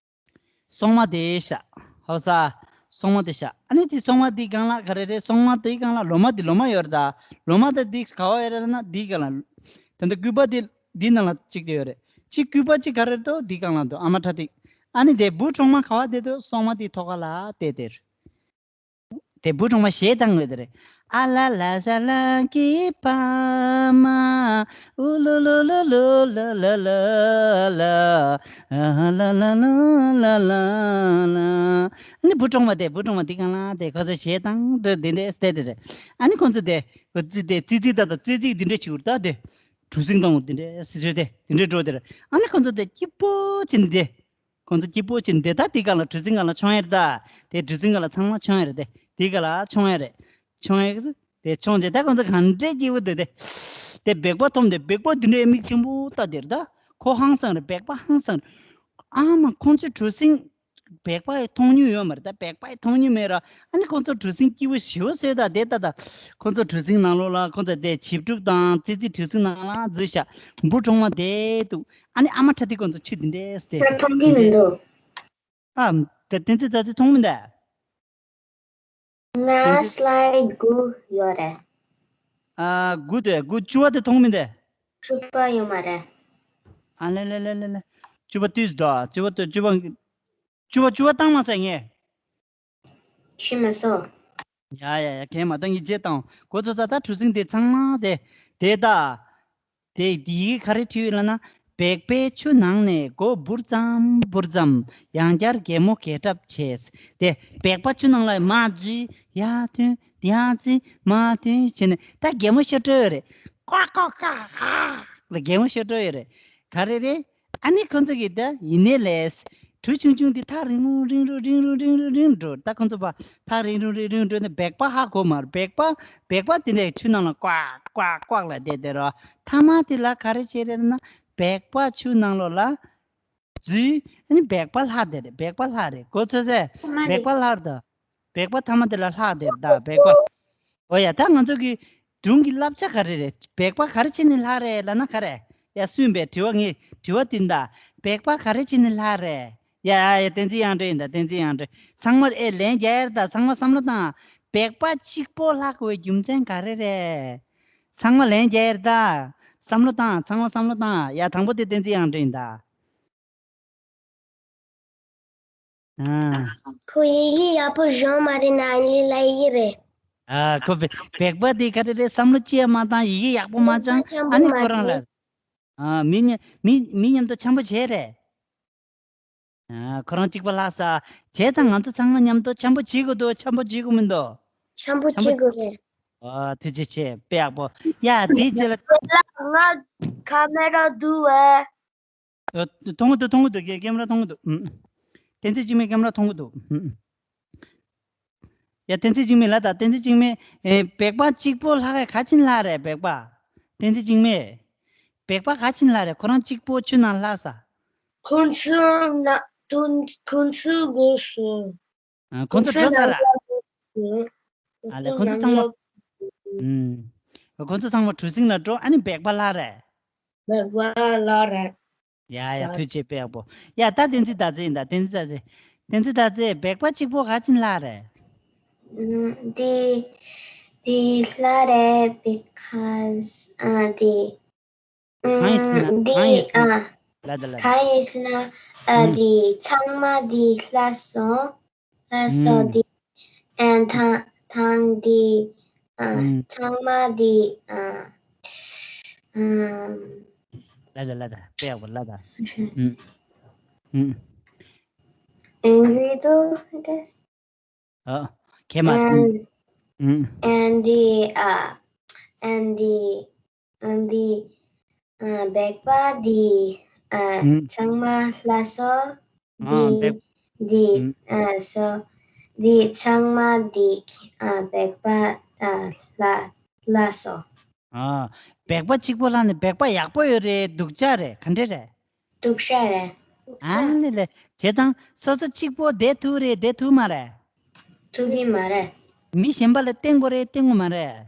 སྲུང་མ་དེ་བཞག་ཧོ་ས། སྲུང་མ་དེ་བཞག་ཨ་ནི་དེ་སྲུང་མ་དེའི་སྒང་ལ་ག་རེ་རེད། སྲུང་མ་དེའི་སྒང་ལ་ལོ་མ་དེ་ལོ་མ་ཡོད་རེད་ད། ལོ་མ་དེ་དེ་ག་བ་ཡོད་རེད་ན་དེའི་སྒང་ལ། དེ་འདི་སྐུད་པ་དེ་དེའི་ནང་ལ་གཅིག་དེ་ཡོད་རེད། གཅིག་སྐུད་པ་གཅིག་ག་རེ་རེད་དོ་དེའི་སྒང་ལ་འདུག་ཨ་མ་ཁྲ་ཐིག་ཨ་ནི་དེ་བུ་གྲོག་མ་ག་བ་བསྡད་དོ་སྲུང་མ་དེའི་ཐོག་ཁ་ལ་བསྡད་དེ་རེད། དེ་བུ་གྲོག་མ་གཞས་བཏང་ཡོད་དེ་རེད། ཨ་ལ་ལ་ས་ལ་ཀི་པ་མ་ཨུ་ལུ་ལུ་ལུ་ལུ་ལ་ལ་ལ་ལ་ཨ་ལ་ལ་ལ་ལ་ལ་ལ། ཨ་ནི་བུ་གྲོག་མ་དེ་བུ་གྲོག་མ་དེ་གང་ལ་དེ་ཁོ་ཚོ་གཞས་བཏང་འདྲ་དེ་འདྲས་བསྡད་དེ་རེད། ཨ་ནི་ཁོ་ཚོ་དེ་ཁོ་ཚོ་དེ་ཙི་ཙི་ད་ད་ཙི་ཙི་དེ་འདྲས་བྱེད་འུར་ད་དེ་གྲུ་གཟིངས་བཏང་འུར་དེ་འདྲས་སི་ཚོད་དེ་དེ་འདྲས་འགྲོ་དེ་རེད། ཨ་ནི་ཁོ་ཚོ་དེ་སྐྱིད་པོ་བྱེད་ནི་དེ། ཁོང་ཚོ་སྐྱིད་པོ་བྱེད་ནས་དེ་ད་དེ་ག་ལ་གྲུ་གཟིངས་ག་ལ་མཆོང་ཡ་རེད་ད། དེ་གྲུ་གཟིངས་ག་ལ་ཚང་མ་མཆོང་ཡ་རེད་དེ། དེ་ག་ལ་མཆོང་ཡ་རེད། མཆོང་ཡ་གི་དེ་མཆོང་རྗེས་ད་ཁོང་ཚོ་ག་འདྲས་སྐྱིད་པོ་འདུག་དེ། དེ་སྦལ་པ་མཐོང་དེ་སྦལ་པ་དེ་འདྲའི་མིག་ཆེན་པོ་ལྟ་དེ་རེད་ད། ཁོ་ཧང་སང་རེད། སྦལ་པ་ཧང་སང་རེད། ཨ་མ་ཁོང་ཚོའི་གྲུ་གཟིངས་སྦལ་པ་ཡི་མཐོང་མྱོང་ཡོད་མ་རེད་ད། སྦལ་པ་ཡི་མཐོང་མྱོང་མེད་ར། ཨ་ནི་ཁོང་ཚོ་གྲུ་གཟིངས་སྐྱིད་པོ་ཞེ་པོ་བཟོས་ད་དེ་ད་ད། ཁོང་ཚོ་གྲུ་གཟིངས་ནང་ལོགས་ལ་ཁོང་ཚོ་དེ་བྱིའུ་ཕྲུག་དང་ཙི་ཙི་གྲུ་གཟིངས་ནང་ལ་འཛུལ་ཤག་བུ་གྲོག་མ་དེ་འདུག་ཨ་ནི་ཨ་མ་ཁྲ་ཐིག་ཁོང་ཚོ་ཆུ་དེ་འདྲས་དེ། ང་མཐོང་གི་མི་འདུག་ཨ། དེ་བསྟན་འཛིན་རྩ་ཚེ་མཐོང་མི་འདུག་ང་སི་ལའིཌ་དགུ་ཡོད་རེད། ཨ། དགུ་དེ་དགུ་བཅུ་པ་དེ་མཐོང་མི་འདུག་བཅུ་པ་ཡོད་མ་རེད། ཨ་ལེ་ལེ་ལེ་ལེ་ལེ། བཅུ་པ་དུས་སུ་འདུག་བཅུ་པ་དུས་བཅུ་པ། བཅུ་པ་བཅུ་པ་བཏང་མ་ཟེར་ངས། ཤི་མ་སོང་། ཡ་ཡ་ཡ་གས་མ་བཏང་གི་རྗེས་བཏང་། གོ་ཚོད་ས་ད་གྲུ་གཟིངས་དེ་ཚང་མ་དེ་དེ་ད། དེ་དེ་ཡི་གེ་ག་རེ་བྲིས་ཡོད་ལབ་ན། སྦལ་པའི་ཆུ་ནང་ནས་མགོ་འབུར་ཙམ་འབུར་ཙམ་ཡང་བསྐྱར་གད་མོ་གད་གྲབས་བྱས། དེ་སྦལ་པ་ཆུ་ནང་ལ་མར་འཛུལ་ཡར་ཐོན་ཡར་འཛུལ་མར་ཐོན་བྱས་ནས་ད་གད་མོ་ཤོར་འགྲོ་ཡོད་རེད། ཀོ་ཀོ་ཀ་ཨ་ལ་གད་མོ་ཤོར་འགྲོ་ཡོད་རེད། ག་རེ་རེད། ཨ་ནི་ཁོ་ཚོ་གིས་ད་ཡིན་ནའི་ལས། གྲུ་ཆུང་ཆུང་དེ་ཐག་རིང་རུ་རིང་རུ་རིང་རུ་རིང་རུ་རིང་རུ་འགྲོ། ད་ཁོ་ཚོ་པ་ཐག་རིང་རུ་རིང་རུ་འགྲོ་ནས་སྦལ་པ་ཧ་གོ་མ་རེད། སྦལ་པ་སྦལ་པ་དེ་ནས་ཆུ་ནང་ལ་ཀོག་ཀོག་ཀོག་ལ་བསྡད་དེ་རོ། ཐ་མ་དེ་ལ་ག་རེ་བྱས་རེད་ན་སྦལ་པ་ཆུ་ནང་ལོགས་ལ་འཛུལ། ཨ་ནི་སྦལ་པ་ལྷག་བསྡད་རེད། སྦལ་པ་ལྷག་རེད། གོ་ཚོད་ཟེར། སྦལ་པ་ལྷག་རེད་ད། སྦལ་པ་ཐ་མ་དེ་ལ་ལྷག་དེར་ད་སྦལ་པ། འོ་ཡ་ད་ང་ཚོ་གི་སྒྲུང་གི་བསླབ་བྱ་ག་རེ་རེད། སྦལ་པ་ག་རེ་བྱས་ནས་ལྷག་རེད་ལབ་ན་ག་རེ། ཡ་སུན་པའི་དྲི་བ་ངས་དྲི་བ་དེ་འདྲ། སྦལ་པ་ག་རེ་བྱས་ནས་ལྷག་རེད། ཡ་ཡ་ཡ་བསྟན་འཛིན་དབྱངས་སྒྲོན་ཡིན་ད། བསྟན་འཛིན་དབྱངས་སྒྲོན། ཚང་མ་ཨེ་ལན་རྒྱག་ཡར་ད། ཚང་མ་བསམ་བློ་བཏང་། སྦལ་པ་གཅིག་པོ་ལྷག་དགོས་རྒྱུ་མཚན་ག་རེ་རེད། ཚང་མ་ལན་རྒྱག་ཡར་ད། བསམ་བློ་བཏང་། ཚང་མ་བསམ་བློ་བཏང་། ཡ་དང་པོ་དེ་བསྟན་འཛིན་དབྱངས་སྒྲོན་ཡིན་ད། ཨ། ཁོ་ཡི་གེ་ཡག་པོ་སྦྱོང་མ་རེད་ན་ཨ་ནི་ལ་ཡི་རེད། ཨ་ཁོ་སྦལ་པ་དེ་ག་རེ་རེད། བསམ་བློ་ཅི་ཡང་མ་བཏང་། ཡི་གེ་ཡག་པོ་མ་སྦྱང་། ཨ་ནི་ཁོ་རང་ལ། ཨ་མི་མཉམ་མི་མི་མཉམ་དུ་འཆམ་པོ་བྱས་རེད། ཨ་ཁོ་རང་གཅིག་པ་ལྷག་ས། བྱས་ཙང་ང་ཚོ་ཚང་མ་མཉམ་དུ་འཆམ་པོ་བྱེད་དགོས་འདུག་འཆམ་པོ་བྱེད་དགོས་མི་འདུག་འཆམ་པོ་བྱེད་དགོས་རེད། ཨ་ཐུགས་རྗེ་ཆེ། དཔེ་ཡག་པོ། ཡ་དེའི་རྗེས་ལ། ང་ཁ་མེ་ར་འདུག་བས། ཨ་མཐོང་གི་འདུག་མཐོང་གི་འདུག་ཀེ་ཀེམ་ར་མཐོང་གི་འདུག་ཨུམ། བསྟན་འཛིན་འཇིགས་མེད་ཀེམ་ར་མཐོང་གི་འདུག་ཨུམ། ཡ་བསྟན་འཛིན་འཇིགས་མེད་ལ་ད། བསྟན་འཛིན་འཇིགས་མེད། ཨེ་སྦལ་པ་གཅིག་པོ་ལྷག་ག་ག་ཕྱིན་ལྷག་རེད་སྦལ་པ། བསྟན་འཛིན་འཇིགས་མེད། སྦལ་པ་ག་ཕྱིན་ལྷག་རེད། ཁོ་རང་གཅིག་པོ་ཆུ་ནང་ལྷག་ས། ཁོང་ཚོ་ན་དུན་ཁོང་ཚོ་དགོས་སོ། ཨ་ཁོང་ཚོ་འགྲོ་ཚར་ར། ཨ་ལེ་ཁོང་ཚོ་ཚང་མ། ཨུམ། ཁོང་ཚོ་ཚང་མ་གྲུ་གཟིངས་ལ་འགྲོ། ཨ་ནི་སྦལ་པ་ལྷག་རེད། སྦལ་པ་ལྷག་རེད། ཡ་ཡ་ཐུགས་རྗེ་ཆེ་དཔེ་ཡག་པོ། ཡ་ད་བསྟན་འཛིན་ཟླ་མཚན་ཡིན་ད། བསྟན་འཛིན་ཟླ་མཚན། བསྟན་འཛིན་ཟླ་མཚན་སྦལ་པ་གཅིག་པོ་ག་ཕྱིན་ལྷག་རེད། ཨུམ། དེ་དེ་ལྷག་རེད། because ཨ་དེ་གང་ཡིན་ཟེར་ན་ཨུམ། དེ་གང་ཡིན་ཟེར་ན། ཨ་ལ་ད་ལ་ད། གང་ཡིན་ཟེར་ན་ཨ་ཨུམ། དེ་ཚང་མ་དེ་ལྷག་སོང་། ལྷག་སོང་། ཨུམ། དེ་ཨ་ཐང་ཐང་དེ་ཨ་ཨུམ། ཚང་མ་དེ་ཨ་ཨམ། ལ་ད་ལ་ད་དཔེ་ཡག་པོ་ལ་ད། ཨུམ། ཨུམ། Angry though, I guess. ཨ་ཁེ་མ། And ཨུམ། and the uh and the and the uh སྦལ་པ་དེ་ཨ་ཨུམ། ཚང་མ་ལྷག་སོང་། ཨ་དེ་སྦལ་དེ་ཨུམ། ཨ་སོ་དེ་ཚང་མ་དེ་ཨ་སྦལ་པ་ཨ་ལྷག་ལྷག་སོང་། ཨ་སྦལ་པ་གཅིག་པོ་ལྷག་ནས་སྦལ་པ་ཡག་པོ་ཡོད་རེད། སྡུག་ཅག་རེད། ག་འདྲ་རེད། སྡུག་ཅག་རེད། ཨ་ནི་ལས་བྱས་ཙང་སོ་སོ་གཅིག་པོ་བསྡད་ཐུབ་རེད། བསྡད་ཐུབ་མ་རེད། ཐུབ་ཀྱི་མ་རེད། མི་གཞན་པ་ལ་བསྟན་དགོས་རེད། བསྟན་དགོས་མ་རེད།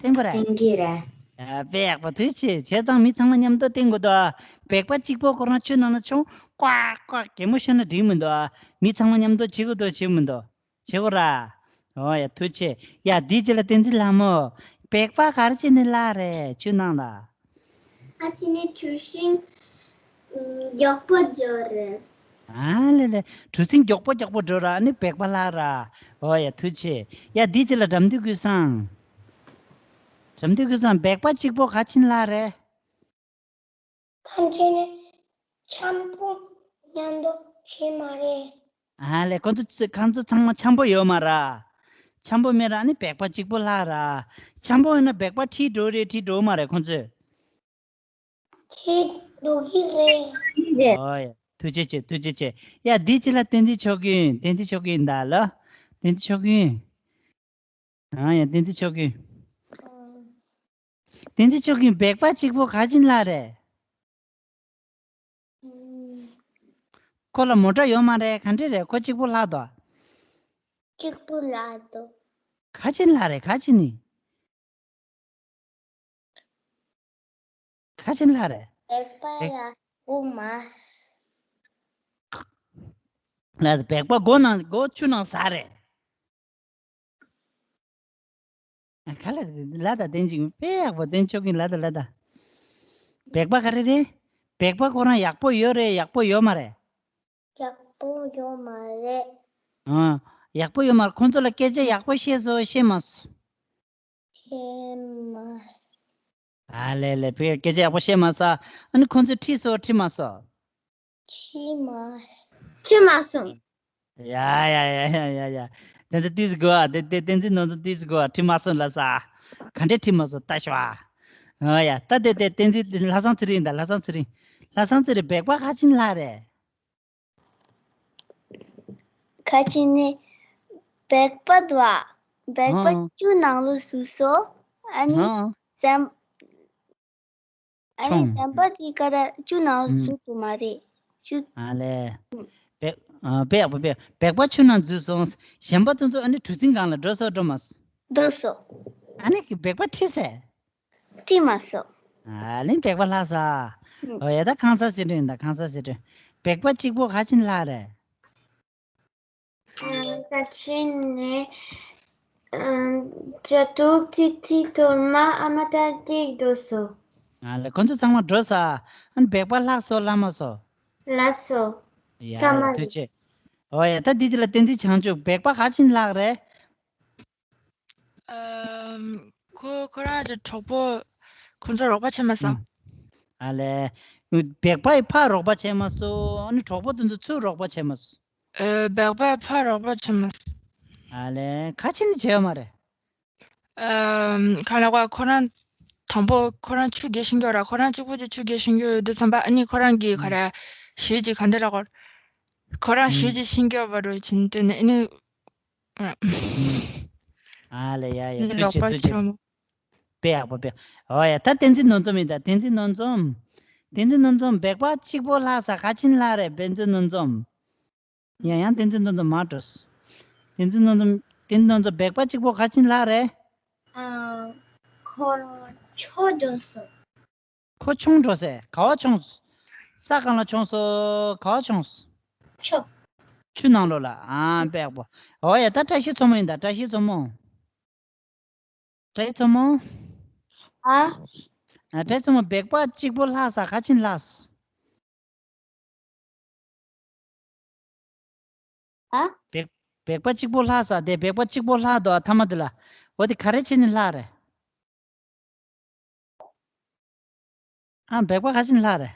བསྟན་དགོས་རེད། བསྟན་གྱི་རེད། ཡ། དཔེ་ཡག་པོ། ཐུགས་རྗེ་ཆེ། བྱས་ཙང་མི་ཚང་མ་མཉམ་དུ་བསྟེན་དགོས་འདུག་ཨ། སྦལ་པ་གཅིག་པོ་ཁོ་རང་ཆུ་ནང་ན་མཆོངས། ཀ་ཀ་གད་མོ་ཤོར་ན་འགྲིག་མི་འདུག་ཨ། མི་ཚང་མ་མཉམ་དུ་བྱེད་དགོས་འདུག་བྱེད་མི་འདུག་བྱེད་དགོས་ར། ཨོ་ཡ། ཐུགས་རྗེ་ཆེ། ཡ། འདིའི་རྗེས་ལ་བསྟན་འཛིན་ལྷ་མོ། སྦལ་པ་ག་རེ་བྱས་ནས་བརླག་རེད་ཆུ་ནང་ལ། ཁ་ཅིག་ནི་གྲུ་གཟིངས་མགྱོགས་པོ་འགྲོ་རེད། ཨ་ལེ་ལེ། གྲུ་གཟིངས་མགྱོགས་པོ་མགྱོགས་པོ་འགྲོ་ར། ཨ་ནི་སྦལ་པ་བརླག་ར། ཨོ་ཡ། ཐུགས་རྗེ་ཆེ། ཡ། འདིའི་རྗེས་ལ་དགྲ་འདུལ་ཀུན་བཟང་། དགྲ་འདུལ་ཀུན་བཟང་། སྦལ་པ་གཅིག་པོ་ག་ཕྱིན་བརླག་རེད། ཁ་ཅིག་ནི་འཆམ་པོ་མཉམ་དུ་བྱེད་མ་རེད། ཨ་ལེ། ཁོ་ཚོ་ཚ- ཁོ་ཚོ་ཚང་མ་འཆམ་པོ་ཡོད་མ་ར། འཆམ་པོ་མེད་ར། ཨ་ནི་སྦལ་པ་གཅིག་པོ་བརླག་ར། འཆམ་པོ་ཡོད་ན་སྦལ་པ་ཁྲིད་འགྲོ་རེད། ཁྲིད་འགྲོ་མ་རེད་ཁོ་ཚོས། ཁྲིད་འགྲོ་གི་རེད། ཨོ་ཡ། ཐུགས་རྗེ་ཆེ། ཐུགས་རྗེ་ཆེ། ཡ། འདིའི་རྗེས་ལ་བསྟན་འཛིན་ཆོས་སྐྱིད། བསྟན་འཛིན་ཆོས་སྐྱིད་ཡིན་ད་ལ། བསྟན་འཛིན་ཆོས་སྐྱིད། ཨ་ཡ། བསྟན་འཛིན་ཆོས་སྐྱིད། བསྟན་འཛིན་ཆོས་སྐྱིད། སྦལ་པ་གཅིག་པོ་ག་ཕྱིན་བརླག་རེད། ཁོ་ལ་མོ་ཊ་ཡོད་མ་རེད། ག་འདྲ་རེད། ཁོ་གཅིག་པོ་བརླག་འདུག་གཅིག་པོ་བརླག་འདུག་ག་ཕྱིན་བརླག་རེད། ག་ཕྱིན་ནི། ག་ཕྱིན་བརླག་རེད། སྦལ་པ་ཡ་སྒོ་མ། ལ་སྦལ་པ་སྒོ་ནང་སྒོ་ཆུ་ནང་ཟག་རེད། ཨ། ག་ལ་རེད། ལ་དང་བསྟན་འཛིན། དཔེ་ཡག་པོ། བསྟན་ཆོས་ཀྱི་ལ་དང་ལ་དང་། སྦལ་པ་ག་རེ་རེད། སྦལ་པ་ཁོ་རང་ཡག་པོ་ཡོད་རེད། ཡག་པོ་ཡོད་མ་རེད། ཡག་པོ་ཡོད་མ་རེད། ཨ། ཡག་པོ་ཡོད་མ་རེད། ཁོ་ཚོ་ལ་སྐད་ཆ་ཡག་པོ་བཤད་སོང་བཤད་མ་སོང་། བཤད་མ་སོང་། ཨ་ལེ་ལེ། དཔེ་སྐད་ཆ་ཡག་པོ་བཤད་མ་སོང་། ཨ་ནི་ཁོ་ཚོས་ཁྲིད་སོང་ཁྲིད་མ་སོང་། ཁྲིད་མ། ཁྲིད་མ་སོང་། ཡ་ཡ་ཡ་ཡ་ཡ་ཡ། དེ་འདྲ་ཏིས་དགོས་ཨ། དེ་དེ་བསྟན་འཛིན་ནོར་འཛོམས་ཏིས་དགོས་ཨ། ཁྲིད་མ་སོང་ལབ་ས། ག་འདྲས་ཁྲིད་མ་སོང་ལྟ་ཤོག་ཨ། ཨ་ཡ། ད་དེ་དེ་བསྟན་འཛིན། ལྷ་བཟང་ཚེ་རིང་ཡིན་ད། ལྷ་བཟང་ཚེ་རིང་། ལྷ་བཟང་ཚེ་རིང་། སྦལ་པ་ག་ཕྱིན་བརླག་རེད། ག་ཅི་ནས། སྦལ་པ་དང་། སྦལ་པ། ཨང་། ཆུ་ནང་ལ་ཟུག་སོང་། ཨ་ནི། ཨང་། ཟམ། ཨ་ནི་མཆོང་། ཟམ་པ་དེ་ག་ར་ཆུ་ནང་ལ། ཨུམ། ཟུག་ཐུབ་མ་རེད། ཆུ། ཨ་ལས། ཨུམ། སྦལ། ཨ། སྦལ་པ་སྦལ། སྦལ་པ་ཆུ་ནང་འཛུལ་སོང་། ཟམ་པ་དེ་ཚོ་ཨ་ནི་གྲུ་གཟིངས་སྒང་ལ་འགྲོ་སོང་འགྲོ་མ་སོང་། འགྲོ་སོང་། ཨ་ནི་སྦལ་པ་ཁྲིད་སོང་། ཁྲིད་མ་སོང་། ཨ་ལས་སྦལ་པ་བརླགས་སོང་། ཨུམ། ཨོ་ཡ། ད་ཁང་གསར་ཚེ་རིང་དང་། ཁང་གསར་ཚེ་རིང་། སྦལ་པ་གཅིག་པོ་ག་ཕྱིན་བརླགས་རེད། ཨ། ད་ཕྱིན་ནས། ཨ། ཇ་ཐུག་ཙི་ཙི་ཐོར་མ་ཨ་མ་དང་གཅིག་འགྲོ་སོང་། ཨ་ལས་ཁོ་ཚོ་ཚང་མ་འགྲོ་སོང་། ཨ་ནི་སྦལ་པ་བརླགས་སོང་བརླགས་མ་སོང་། བརླགས་སོང་། ཡ་ཚང་མ། ཡ། ཐུགས་རྗེ་ཆེ། ཨོ་ཡ། ད་འདི་དེ་ལ་བསྟན་འཛིན་བྱང་ཆུབ། སྦལ་པ་ག་ཕྱིན་བརླགས་རེད། ཨམ། ཁོ་ཁོ་རང་གི་གྲོགས་པོ། ཁོ་ཚོ་རོགས་པ་བྱས་མ་སོང་། ཨ་ལས། སྦལ་པ་ཡིས་ཕར་རོགས་པ་བྱས་མ་སོང་། ཨ་ནི་གྲོགས་པོ་དེ་ཚོ་ཚུར་རོགས་པ་བྱས་མ་སོང་། ཨེ། སྦལ་པ་ཕར་རོགས་པ་བྱས་མ་སོང་། ཨ་ལས། ག་ཕྱིན་བྱས་ཡོད་མ་རེད། ཨམ། ག་ལབ་དགོས། ཁོ་རང་དང་པོ་ཁོ་རང་ཆུ་བརྒལ་ཤེས་ཀྱི་ཡོད་ར། ཁོ་རང་གཅིག་པུ་གཅིག་ཆུ་བརྒལ་ཤེས་ཀྱི་ཡོད་དུས་ཙམ་པ། ཨ་ནི་ཁོ་རང་གིས་ག་རེ། གཞས་ཅིག་ག་འདྲ་ལབ་དགོས། ཁོ་རང་གཞས་ཅིག་ཤེས་ཀྱི་ཡོད་པ་འདྲ་བྱས་ནས་བཏོན་ནས། ཨ་ནི། ཨ་ལས། ཡ་ཡ། ཐུགས་རྗེ་ཆེ། ཐུགས་རྗེ་ཆེ། དཔེ་ཡག་པོ་དཔེ། ཨོ་ཡ། ད་བསྟན་འཛིན་ནོར་འཛོམས་ཡིན་ད། བསྟན་འཛིན་ནོར་འཛོམས། བསྟན་འཛིན་ནོར་འཛོམས། སྦལ་པ་གཅིག་པོ་བརླགས་སོང་། ག་ཕྱིན་བརླགས་རེད་བསྟན་འཛིན་ནོར་འཛོམས། ཡང་ཡང་བསྟན་འཛིན་ནོར་འཛོམས་མར་འགྲོ་སོང་། བསྟན་འཛིན་ནོར་འཛོམས། བསྟན་འཛིན་ནོར་འཛོམས། སྦལ་པ་གཅིག་པོ་ག་ཕྱིན་བརླགས་རེད། ཨ། ཁོ་མཆོང་འགྲོ་སོང་། ཁོ་མཆོང་འགྲོ་སོང་། ག་པར་མཆོང་། ས་སྒང་ལ་མཆོང་སོང་། ག་པར་མཆོང་སོང་། ཆུ། ཆུ་ནང་ལོགས་ལ། ཨ། དཔེ་ཡག་པོ། ཨོ་ཡ། ད་བཀྲ་ཤིས་མཚོ་མོ་ཡིན་ད། བཀྲ་ཤིས་མཚོ་མོ། བཀྲ་ཤིས་མཚོ་མོ། ཨ། ཨ། བཀྲ་ཤིས་མཚོ་མོ། སྦལ་པ་གཅིག་པོ་བརླགས་སོང་། ག་ཕྱིན་བརླགས་སོང་། ཨ། སྦལ། སྦལ་པ་གཅིག་པོ་བརླགས་སོང་། དེ་སྦལ་པ་གཅིག་པོ་བརླགས་འདུག་ཨ། མཐའ་མ་དེ་ལ། འོ་དེ་ག་རེ་བྱས་ནས་བརླགས་རེད། ཨ། སྦལ་པ་ག་ཕྱིན་བརླགས་རེད།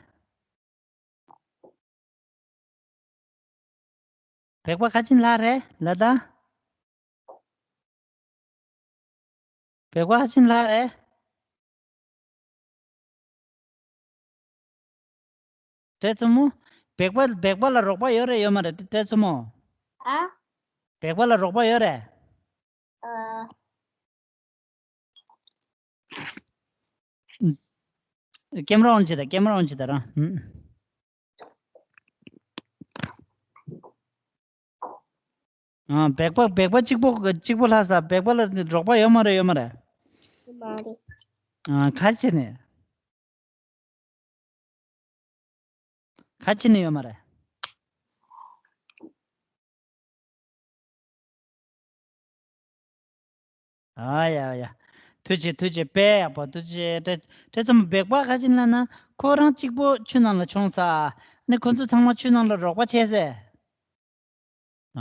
སྦལ་པ་ག་ཕྱིན་བརླགས་རེད་ལབ་ད། སྦལ་པ་ག་ཕྱིན་བརླགས་རེད། བཀྲ་ཤིས་མཚོ་མོ། སྦལ་པ། སྦལ་པ་ལ་རོགས་པ་ཡོད་རེད་ཡོད་མ་རེད། བཀྲ་ཤིས་མཚོ་མོ། ཨ། སྦལ་པ་ལ་རོགས་པ་ཡོད་རེད། ཨ། ཀེམ་ར་ཨོན་བྱེད་དང་། ཀེམ་ར་ཨོན་བྱེད་དང་རང་། ཨ། སྦལ་པ། སྦལ་པ་གཅིག་པོ། གཅིག་པོ་བརླགས་སོང་། སྦལ་པ་ལ་རོགས་པ་ཡོད་མ་རེད་ཡོད་མ་རེད། ཡོད་མ་རེད། ཨ། ག་རེ་བྱས་ནས། ག་རེ་བྱས་ནས་ཡོད་མ་རེད། ཨ་ཡ་ཡ། ཐུགས་རྗེ་ཆེ། ཐུགས་རྗེ་ཆེ། དཔེ་ཡག་པོ། ཐུགས་རྗེ་ཆེ། དྲི་དྲི་ཙམ་སྦེག་པ་ག་ཅིག་ལབ་ན། ཁོ་རང་གཅིག་པོ་ཆུ་ནང་ལ་མཆོངས་ས། ནི་ཁོ་ཚོ་ཚང་མ་ཆུ་ནང་ལ་རོགས་པ་བྱས་ཟེར།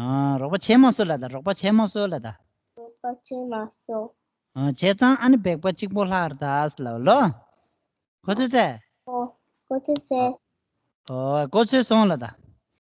ཨ། རོགས་པ་བྱས་མ་སོང་ལབ་ད། རོགས་པ་བྱས་མ་སོང་ལབ་ད། རོགས་པ་བྱས་མ་སོང་། ཨ། བྱས་ཙང་ཨ་ནི་སྦེག་པ་གཅིག་པོ་ལྷག་རེད་ད་ལབ་ལོ། གོ་ཚོད་ཟེར། ཨོ། གོ་ཚོད་ཟེར། ཨོ། གོ་ཚོད་སོང་ལབ་ད།